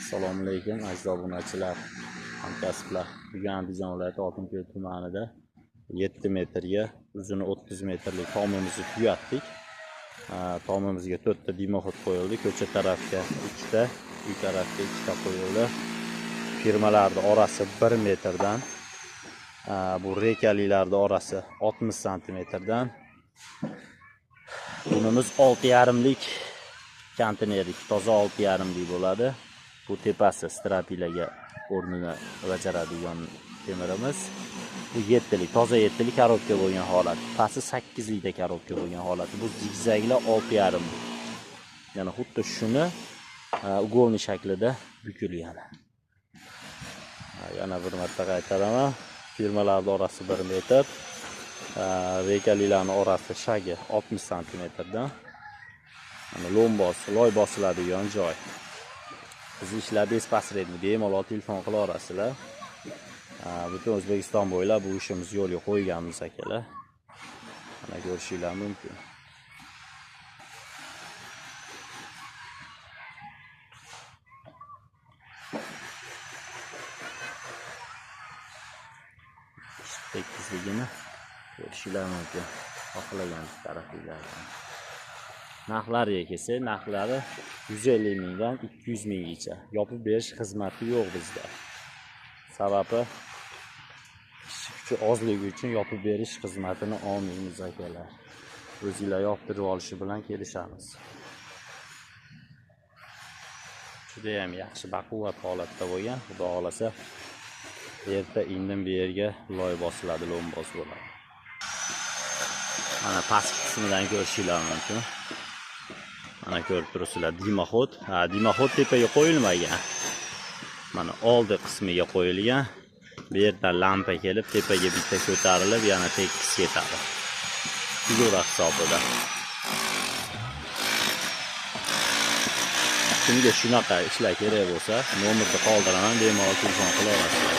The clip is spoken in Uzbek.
Assalomu alaykum aziz obunachilar, hamkasblar. Bugun Andijon viloyati Oltinko'l tumanida 7 metrga uzuni 30 metrlik tomimizni tugatdik. Tomimizga 4 ta dimoxod qo'yildi. Ko'cha tarafga 2 ta, uy tarafga 2 ta qo'yildi. Firmalarning orasi 1 metrdan, bu rekalilarning orasi 60 santimetrdan. Bunimiz 6,5lik konteynerlik, toza 6,5lik bo'ladi. Bu tepasi strapilaga o'rnini bajaradigan temirimiz. Bu 7lik, toza 7lik korobka bo'lgan holat. Pasti 8likda korobka bo'lgan holati. Bu zigzaglar 6,5lik. Yana xuddi shuni ugolni shaklida bukilgan. Yana bir marta qaytaraman. Firmalarning orasi 1 metr. Rekalilarning orasi shagi 60 santimetrdan. Mana lombos, loy bosiladigan joy. Biz ishlar bespasredni bemalol telefon qila olasizlar. Butun O'zbekiston bo'ylab bu ishimizni yo'lga qo'yganmiz akalar. Mana ko'rishinglar mumkin. Tekisligini ko'rishinglar mumkin. Xohlagan tarafinglardan. Narxlariga kelsak, narxlari 150 mingdan 200 minggacha. Yopib berish xizmati yo'q bizda. Sababi ishchi kuchi ozligi uchun yopib berish xizmatini olmaymiz akalar. O'zinglar yoptirib olishi bilan kelishamiz. Juda ham yaxshi baquvvat holatda bo'lgan. Xudo xolasa erta indin bu yerga loy bosiladi, lombos bo'ladi. Mana pastki qismidan ko'rishinglar mumkin. Mana ko'rib turibsizlar, dimoxod. Ha, dimoxod tepaga qo'yilmagan. Mana oldi qismiga qo'yilgan. Bu yerdan lampa kelib, tepaga bitta ko'tarilib, yana tekis ketadi. Figura hisobida. Kimga shunaqa ishlar kerak bo'lsa, nomerni qoldiraman, bemalol telefon qila olasizlar.